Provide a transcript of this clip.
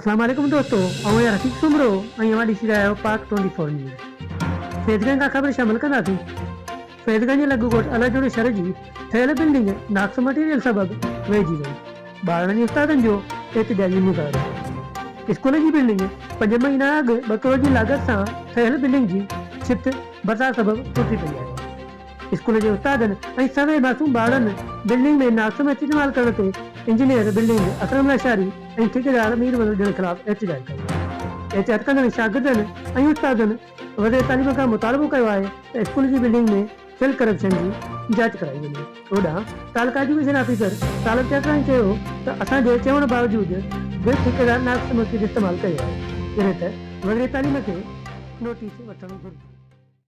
اسلام عليڪم دوستو آئون آهيان رفيق سومرو ۽ اوهان ڏسي رهيا آهيو پاڪ 24 نيوز. فيض گنج کان خبر شامل ڪنداسين. فيض گنج لڳ ڳوٺ الهجوڙي شھر جي ٺهيل بلڊنگ ناقص مٽيريل سبب ويهجي وئي. ٻارڙن ۽ استادن جو احتجاجي مظاهرو. اسڪول جي بلڊنگ پنج مهينا اڳ ٻه ڪروڙ جي لاڳت سان ٺهيل بلڊنگ جي ڇت برسات سبب ٽٽي پئي آهي. اسڪول جي استادن ۽ سوين معصوم ٻارڙن بلڊنگ ۾ ناقص استعمال ڪرڻ تي انجنيئر بلڊنگ اڪرم لاشاري ۽ ٺيڪيدار مير ولد ڏيڻ خلاف احتجاج ڪيو. احتجاج ڪندڙ شاگردن ۽ استادن وزير تعليم کان مطالبو ڪيو آهي ته اسڪول جي بلڊنگ ۾ ٿيل ڪرپشن جي جاچ ڪرائي وڃي. هوڏانهن تعلقه ايجوڪيشن آفيسر طالب چاڪراڻي چيو ته اسان جي چوڻ باوجود به ٺيڪيدار ناقص مقصد استعمال ڪيو آهي، جڏهن ته وزير تعليم کي نوٽيس وٺڻ گهرجي.